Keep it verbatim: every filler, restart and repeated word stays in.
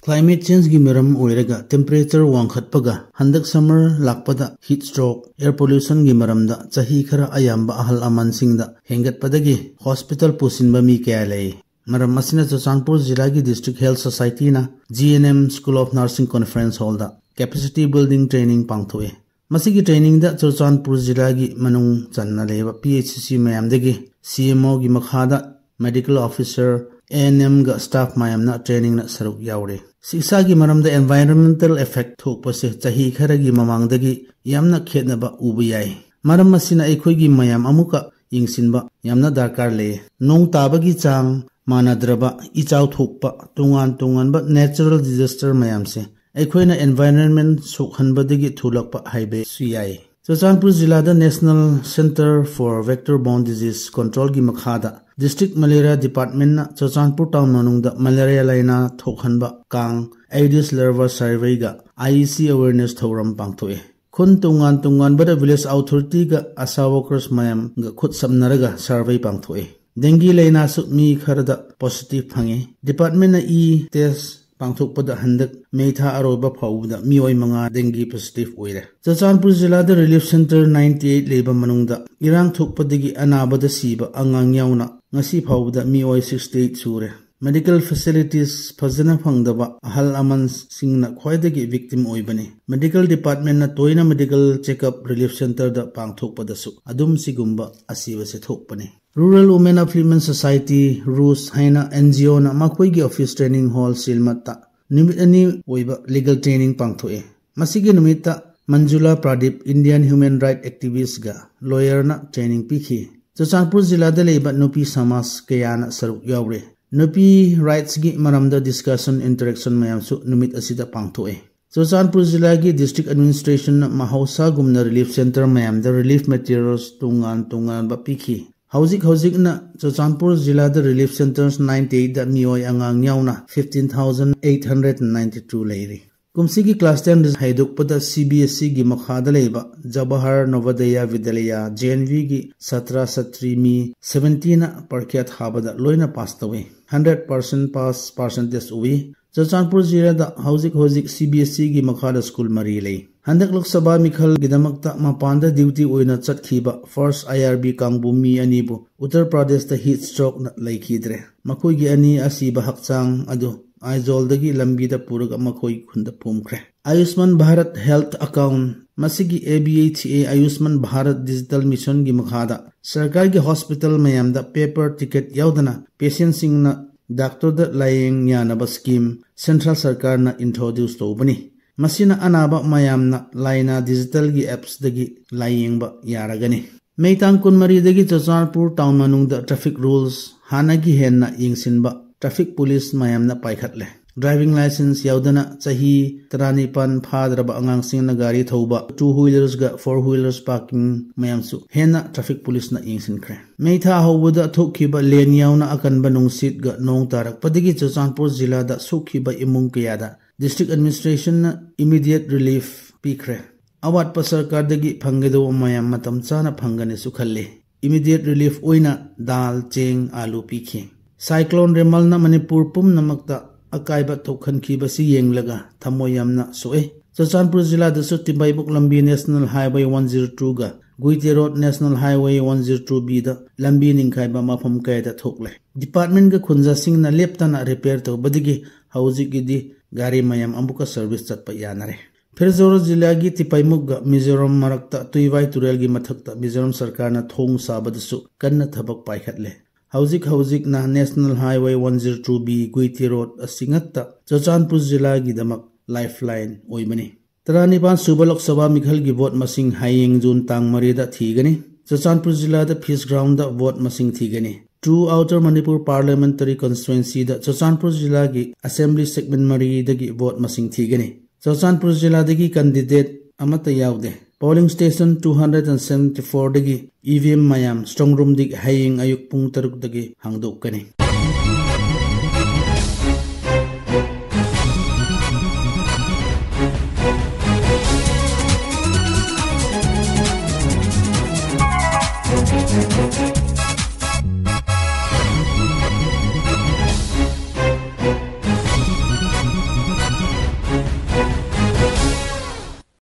Climate changeꯒꯤ ꯃꯔꯝ ꯑꯣꯏꯔꯒ temperature ꯋꯥꯡꯈꯠꯄꯒ ꯍꯟꯗꯛ summer ꯂꯥꯛꯄꯗ heat stroke, air pollutionꯒꯤ ꯃꯔꯝꯗ ꯆꯍꯤ ꯈꯔ ꯑꯌꯥꯝꯕ ꯑꯍꯜ ꯑꯃꯟꯁꯤꯡꯗ ꯍꯦꯟꯒꯠꯄꯗꯒꯤ hospital ꯄꯨꯁꯤꯟꯕ ꯃꯤ ꯀꯌꯥ ꯂꯩ꯫ ꯃꯔꯝ ꯑꯁꯤꯅ ꯆꯨꯔꯆꯥꯟꯄꯨꯔ ꯖꯤꯂꯥꯒꯤ district health societyꯅ G N M School of Nursing conference hallꯗ capacity building training ꯄꯥꯡꯊꯣꯛꯏ꯫ ꯃꯁꯤꯒꯤ trainingꯗ ꯆꯨꯔꯆꯥꯟꯄꯨꯔ ꯖꯤꯂꯥꯒꯤ ꯃꯅꯨꯡ ꯆꯟꯅ ꯂꯩꯕ P H C ꯃꯌꯥꯝꯗꯒꯤ C M Oꯒꯤ ꯃꯈꯥꯗ medical officer, A N Mꯒ staff ꯃꯌꯥꯝꯅ trainingꯅ ꯁꯔꯨꯛ ꯌꯥꯎꯔꯤ꯫ ꯁꯤꯛꯁꯥꯒꯤ ꯃꯔꯝꯗ environmental effect ꯊꯣꯛꯄꯁꯦ ꯆꯍꯤ ꯈꯔꯒꯤ ꯃꯃꯥꯡꯗꯒꯤ ꯌꯥꯝꯅ ꯈꯦꯠꯅꯕ ꯎꯕ ꯌꯥꯏ꯫ ꯃꯔꯝ ꯑꯁꯤꯅ ꯑꯩꯈꯣꯏꯒꯤ ꯃꯌꯥꯝ ꯑꯃꯨꯛꯀ ꯌꯦꯡꯁꯤꯟꯕ ꯌꯥꯝꯅ ꯗꯔꯀꯥꯔ ꯂꯩ꯫ ꯅꯣꯡ ꯇꯥꯕꯒꯤ ꯆꯥꯡ ꯃꯥꯟꯅꯗ꯭ꯔꯕ, ꯏꯆꯥꯎ ꯊꯣꯛꯄ, ꯇꯣꯉꯥꯟ ꯇꯣꯉꯥꯟꯕ natural disaster ꯃꯌꯥꯝꯁꯦ ꯑꯩꯈꯣꯏꯅ environment ꯁꯣꯛꯍꯟꯕꯗꯒꯤ ꯊꯣꯛꯂꯛꯄ ꯍꯥꯏꯕꯁꯨ ꯌꯥꯏ꯫ ꯆꯨꯔꯆꯥꯟꯄꯨꯔ ꯖꯤꯂꯥꯗ National Centre for Vector Borne Disease Controlꯒꯤ ꯃꯈꯥꯗ district malaria departmentꯅ ꯆꯨꯔꯆꯥꯟꯄꯨꯔ town ꯃꯅꯨꯡꯗ malaria ꯂꯥꯏꯅꯥ ꯊꯣꯛꯍꯟꯕ ꯀꯥꯡ, Aedes larva surveyꯒ I E C awareness ꯊꯧꯔꯝ ꯄꯥꯡꯊꯣꯛꯏ꯫ ꯈꯨꯟ ꯇꯣꯉꯥꯟ ꯇꯣꯉꯥꯟꯕꯗ village authorityꯒ ASHA workers ꯃꯌꯥꯝꯒ ꯈꯨꯠ ꯁꯝꯅꯔꯒ survey ꯄꯥꯡꯊꯣꯛꯏ꯫ Dengue ꯂꯥꯏꯅꯥꯁꯨ ꯃꯤ ꯈꯔꯗ positive ꯐꯪꯉꯤ꯫ Departmentꯅ e test ꯄꯥꯡꯊꯣꯛꯄꯗ ꯍꯟꯗꯛ May ꯊꯥ ꯑꯔꯣꯏꯕ ꯐꯥꯎꯕꯗ ꯃꯤꯑꯣꯏ ꯃꯉꯥ dengue positive ꯑꯣꯏꯔꯦ꯫ ꯆꯨꯔꯆꯥꯟꯄꯨꯔ ꯖꯤꯂꯥꯗ relief centre ninety eight ꯂꯩꯕ ꯃꯅꯨꯡꯗ ꯏꯔꯥꯡ ꯊꯣꯛꯄꯗꯒꯤ ꯑꯅꯥꯕꯗ ꯁꯤꯕ ꯑꯉꯥꯡ ꯌꯥꯎꯅ ꯉꯁꯤ ꯐꯥꯎꯕꯗ ꯃꯤꯑꯣꯏ sixty eight ꯁꯨꯔꯦ꯫ Medical facilities ꯐꯖꯅ ꯐꯪꯗꯕ ꯑꯍꯜ ꯑꯃꯟꯁꯤꯡꯅ ꯈ꯭ꯋꯥꯏꯗꯒꯤ victim ꯑꯣꯏꯕꯅꯤ꯫ Medical departmentꯅ ꯇꯣꯏꯅ medical checkup relief centreꯗ ꯄꯥꯡꯊꯣꯛꯄꯗꯁꯨ ꯑꯗꯨꯝ ꯁꯤꯒꯨꯝꯕ ꯑꯁꯤꯕꯁꯦ ꯊꯣꯛꯄꯅꯤ꯫ Rural Women Upliftment Society, RUWS ꯍꯥꯏꯅ N G Oꯅ ꯃꯈꯣꯏꯒꯤ office training hall ꯁꯤꯜꯃꯠꯇ ꯅꯨꯃꯤꯠ ꯑꯅꯤ ꯑꯣꯏꯕ legal training ꯄꯥꯡꯊꯣꯛꯏ꯫ ꯃꯁꯤꯒꯤ ꯅꯨꯃꯤꯠꯇ Manjula Pradip, Indian human right activistꯒ lawyerꯅ training ꯄꯤꯈꯤ꯫ ꯆꯨꯔꯆꯥꯟꯄꯨꯔ ꯖꯤꯂꯥꯗ ꯂꯩꯕ ꯅꯨꯄꯤ ꯁꯃꯥꯖ ꯀꯌꯥꯅ ꯁꯔꯨꯛ ꯌꯥꯎꯔꯤ꯫ ꯅꯨꯄꯤ rightsꯀꯤ ꯃꯔꯝꯗ discussion, interaction ꯃꯌꯥꯝꯁꯨ ꯅꯨꯃꯤꯠ ꯑꯁꯤꯗ ꯄꯥꯡꯊꯣꯛꯏ꯫ ꯆꯨꯔꯆꯥꯟꯄꯨꯔ ꯖꯤꯂꯥꯒꯤ district administrationꯅ ꯃꯍꯧꯁꯥꯒꯨꯝꯅ relief centre ꯃꯌꯥꯝꯗ relief materials ꯇꯣꯉꯥꯟ ꯇꯣꯉꯥꯟꯕ ꯄꯤꯈꯤ꯫ ꯍꯧꯖꯤꯛ ꯍꯧꯖꯤꯛꯅ ꯆꯨꯔꯆꯥꯟꯄꯨꯔ ꯖꯤꯂꯥꯗ relief centres ninety eightꯗ ꯃꯤꯑꯣꯏ ꯑꯉꯥꯡ ꯌꯥꯎꯅ fifteen thousand eight hundred ninety two ꯂꯩꯔꯤ꯫ ꯀꯨꯝꯁꯤꯒꯤ class ten ꯍꯥꯏꯗꯣꯛꯄꯗ C B S Eꯒꯤ ꯃꯈꯥꯗ ꯂꯩꯕ Jawahar Navodaya Vidyalaya, J N Vꯒꯤ ꯁꯥꯇ꯭ꯔ ꯁꯥꯇ꯭ꯔꯤ ꯃꯤ seventyꯅ ꯄꯔꯤꯈ꯭ꯌꯥ ꯊꯥꯕꯗ ꯂꯣꯏꯅ pass ꯇꯧꯏ꯫ Hundred percent pass percentage ꯎꯏ꯫ ꯆꯨꯔꯆꯥꯟꯄꯨꯔ ꯖꯤꯂꯥꯗ ꯍꯧꯖꯤꯛ ꯍꯧꯖꯤꯛ ꯁꯤ ꯕꯤ ꯑꯦꯁ ꯏꯒꯤ ꯃꯈꯥꯗ ꯁ꯭ꯀꯨꯜ ꯃꯔꯤ ꯂꯩ꯫ ꯍꯟꯗꯛ ꯂꯣꯛ ꯁꯚꯥ ꯃꯤꯈꯜꯒꯤꯗꯃꯛꯇ ꯃꯄꯥꯟꯗ ꯗ꯭ꯌꯨꯇꯤ ꯑꯣꯏꯅ ꯆꯠꯈꯤꯕ ꯐꯥꯔꯁ ꯑꯥꯏ ꯑꯥꯔ ꯕꯤ ꯀꯥꯡꯕꯨ ꯃꯤ ꯑꯅꯤꯕꯨ ꯎꯠꯇꯔ ꯄ꯭ꯔꯗꯦꯁꯇ ꯍꯤꯠ ꯁ꯭ꯇ꯭ꯔꯣꯛꯅ ꯂꯩꯈꯤꯗ꯭ꯔꯦ꯫ ꯃꯈꯣꯏꯒꯤ ꯑꯅꯤ ꯑꯁꯤꯕ ꯍꯛꯆꯥꯡ ꯑꯗꯨ ꯑꯥꯏꯖꯣꯜꯗꯒꯤ ꯂꯝꯕꯤꯗ ꯄꯨꯔꯒ ꯃꯈꯣꯏ ꯈꯨꯟꯗ ꯐꯨꯝꯈ꯭ꯔꯦ꯫ ꯑꯌꯨꯁꯃꯥꯟ ꯚꯥꯔꯠ ꯍꯦꯜꯊ ꯑꯦꯀꯥꯎꯟ, ꯃꯁꯤꯒꯤ A B H A Ayushman Bharat digital ꯃꯤꯁꯟꯒꯤ ꯃꯈꯥꯗ ꯁꯔꯀꯥꯔꯒꯤ ꯍꯣꯁꯄꯤꯇꯥꯜ ꯃꯌꯥꯝꯗ ꯄꯦꯄꯔ ꯇꯤꯀꯦꯠ ꯌꯥꯎꯗꯅ ꯄꯦꯁꯦꯟꯁꯤꯡꯅ ꯗꯥꯛꯇꯔꯗ ꯂꯥꯌꯦꯡ ꯌꯥꯅꯕ ꯁ꯭ꯀꯤꯝ ꯁꯦꯟꯇ꯭ꯔꯦꯜ ꯁꯔꯀꯥꯔꯅ ꯏꯟꯇ꯭ꯔꯣꯗ꯭ꯌꯨꯁ ꯇꯧꯕꯅꯤ꯫ ꯃꯁꯤꯅ ꯑꯅꯥꯕ ꯃꯌꯥꯝꯅ ꯂꯥꯏꯅꯥ ꯗꯤꯖꯤꯇꯦꯜꯒꯤ ꯑꯦꯞꯁꯇꯒꯤ ꯂꯥꯌꯦꯡꯕ ꯌꯥꯔꯒꯅꯤ꯫ ꯃꯦ ꯇꯥꯡ ꯀꯨꯟꯃꯔꯤꯗꯒꯤ ꯆꯨꯔꯆꯥꯟꯄꯨꯔ ꯇꯥꯎꯟ ꯃꯅꯨꯡꯗ ꯇ꯭ꯔꯥꯐꯤꯛ ꯔꯨꯜꯁ ꯍꯥꯟꯅꯒꯤ ꯍꯦꯟꯅ ꯌꯦꯡꯁꯤꯟꯕ ꯇ꯭ꯔꯥꯐꯤꯛ ꯄꯨꯂꯤꯁ ꯃꯌꯥꯝꯅ ꯄꯥꯏꯈꯠꯂꯦ꯫ ꯗ꯭ꯔꯥꯏꯚꯤꯡ ꯂꯥꯏꯁꯦꯟꯁ ꯌꯥꯎꯗꯅ ꯆꯍꯤ ꯇꯔꯥꯅꯤꯄꯥꯟ ꯐꯥꯗ꯭ꯔꯕ ꯑꯉꯥꯡꯁꯤꯡꯅ ꯒꯥꯔꯤ ꯊꯧꯕ, ꯇꯨ ꯋꯤꯂꯔꯁꯒ ꯐꯣꯔ ꯋꯤꯂꯔꯁ ꯄꯥꯔꯀꯤꯡ ꯃꯌꯥꯝꯁꯨ ꯍꯦꯟꯅ ꯇ꯭ꯔꯥꯐꯤꯛ ꯄꯨꯂꯤꯁꯅ ꯌꯦꯡꯁꯤꯟꯈ꯭ꯔꯦ꯫ ꯃꯦ ꯊꯥ ꯍꯧꯕꯗ ꯊꯣꯛꯈꯤꯕ ꯂꯦꯟ ꯌꯥꯎꯅ ꯑꯀꯟꯕ ꯅꯨꯡꯁꯤꯠꯒ ꯅꯣꯡ ꯇꯥꯔꯛꯄꯗꯒꯤ ꯆꯨꯔꯆꯥꯟꯄꯨꯔ ꯖꯤꯂꯥꯗ ꯁꯣꯛꯈꯤꯕ ꯏꯃꯨꯡ ꯀꯌꯥꯗ ꯗꯤꯁꯇ꯭ꯔꯤꯛ ꯑꯦꯗꯃꯤꯅꯤꯁꯇ꯭ꯔꯦꯁꯟꯅ ꯏꯃꯤꯗꯤꯌꯦꯠ ꯔꯤꯂꯤꯐ ꯄꯤꯈ꯭ꯔꯦ꯫ ꯑꯋꯥꯠꯄ ꯁꯔꯀꯥꯔꯗꯒꯤ ꯐꯪꯒꯗꯧꯕ ꯃꯌꯥꯝ ꯃꯇꯝ ꯆꯥꯅ ꯐꯪꯒꯅꯤꯁꯨ ꯈꯜꯂꯤ꯫ ꯏꯃꯤꯗꯤꯌꯦꯠ ꯔꯤꯂꯤꯐ ꯑꯣꯏꯅ ꯗꯥꯜ, ꯆꯦꯡ, ꯑꯥꯂꯨ ꯄꯤꯈꯤ꯫ ꯁꯥꯏꯀ꯭ꯂꯣꯟ ꯔꯦꯃꯜꯅ ꯃꯅꯤꯄꯨꯔ ꯄꯨꯝꯅꯃꯛꯇ ꯑꯀꯥꯏꯕ ꯊꯣꯛꯍꯟꯈꯤꯕꯁꯤ ꯌꯦꯡꯂꯒ ꯊꯃꯣꯏ ꯌꯥꯝꯅ ꯁꯣꯛꯑꯦ꯫ ꯆꯨꯔꯆꯥꯟꯄꯨꯔ ꯖꯤꯂꯥꯗꯁꯨ ꯇꯤꯄꯥꯏꯕꯨꯛ ꯂꯝꯕꯤ ꯅꯦꯁꯅꯦꯜ ꯍꯥꯏꯋꯦ ꯋꯥꯟ ꯖꯤꯔꯣ ꯇꯨꯒ Guite road national highway one zero two ꯕꯤꯗ ꯂꯝꯕꯤ ꯅꯤꯡꯈꯥꯏꯕ ꯃꯐꯝ ꯀꯌꯥꯗ ꯊꯣꯛꯂꯦ꯫ ꯗꯤꯄꯥꯔꯠꯃꯦꯟꯒ ꯈꯨꯟꯖꯥꯁꯤꯡꯅ ꯂꯦꯞꯇꯅ ꯔꯤꯄꯦꯌꯔ ꯇꯧꯕꯗꯒꯤ ꯍꯧꯖꯤꯛꯀꯤꯗꯤ ꯒꯥꯔꯤ ꯃꯌꯥꯝ ꯑꯃꯨꯛꯀ ꯁꯔꯚꯤꯁ ꯆꯠꯄ ꯌꯥꯅꯔꯦ꯫ ꯐꯤꯔꯖꯧꯔ ꯖꯤꯂꯥꯒꯤ ꯇꯤꯄꯥꯏꯃꯨꯛꯒ ꯃꯤꯖꯣꯔꯥꯝ ꯃꯔꯛꯇ ꯇꯨꯏꯋꯥꯏ ꯇꯨꯔꯦꯜꯒꯤ ꯃꯊꯛꯇ ꯃꯤꯖꯣꯔꯥꯝ ꯁꯔꯀꯥꯔꯅ ꯊꯣꯡ ꯁꯥꯕꯗꯁꯨ ꯀꯟꯅ ꯊꯕꯛ ꯄꯥꯏꯈꯠꯂꯦ꯫ ꯍꯧꯖꯤꯛ ꯍꯧꯖꯤꯛꯅ national highway one zero two B Guite road ꯑꯁꯤ ꯉꯛꯇ ꯆꯨꯔꯆꯥꯟꯄꯨꯔ ꯖꯤꯂꯥꯒꯤꯗꯃꯛ ꯂꯥꯏꯐ ꯂꯥꯏꯟ ꯑꯣꯏꯕꯅꯤ꯫ ꯇꯔꯥꯅꯤꯄꯥꯟ ꯁꯨꯕ ꯂꯣꯛ ꯁꯚꯥ ꯃꯤꯈꯜꯒꯤ ꯚꯣꯠ ꯃꯁꯤꯡ ꯍꯌꯦꯡ ꯖꯨꯟ ꯇꯥꯡ ꯃꯔꯤꯗ ꯊꯤꯒꯅꯤ꯫ ꯆꯨꯔꯆꯥꯟꯄꯨꯔ ꯖꯤꯂꯥꯗ ꯐꯤꯁ ꯒ꯭ꯔꯥꯎꯟꯗ ꯚꯣꯠ ꯃꯁꯤꯡ ꯊꯤꯒꯅꯤ꯫ ꯇꯨ ꯑꯥꯎꯇꯔ ꯃꯅꯤꯄꯨꯔ ꯄꯥꯔꯂꯤꯌꯥꯃꯦꯟꯇꯔꯤ ꯀꯟꯁꯇꯤꯇ꯭ꯋꯦꯟꯁꯤꯗ ꯆꯨꯔꯆꯥꯟꯄꯨꯔ ꯖꯤꯂꯥꯒꯤ ꯑꯁꯦꯝꯕ꯭ꯂꯤ ꯁꯦꯒꯃꯦꯟ ꯃꯔꯤꯗꯒꯤ ꯚꯣꯠ ꯃꯁꯤꯡ ꯊꯤꯒꯅꯤ꯫ ꯆꯨꯔꯆꯥꯟꯄꯨꯔ ꯖꯤꯂꯥꯗꯒꯤ ꯀꯦꯟꯗꯤꯗꯦꯠ ꯑꯃꯠꯇ ꯌꯥꯎꯗꯦ꯫ Polling station two hundred and seventy ꯐꯣꯔꯗꯒꯤ ꯏ ꯚꯤ ꯑꯦꯝ ꯃꯌꯥꯝ ꯁ꯭ꯇ꯭ꯔꯣꯡ ꯔꯨꯝꯗꯒꯤ ꯍꯌꯦꯡ ꯑꯌꯨꯛ ꯄꯨꯡ ꯇꯔꯨꯛꯇꯒꯤ ꯍꯥꯡꯗꯣꯛꯀꯅꯤ꯫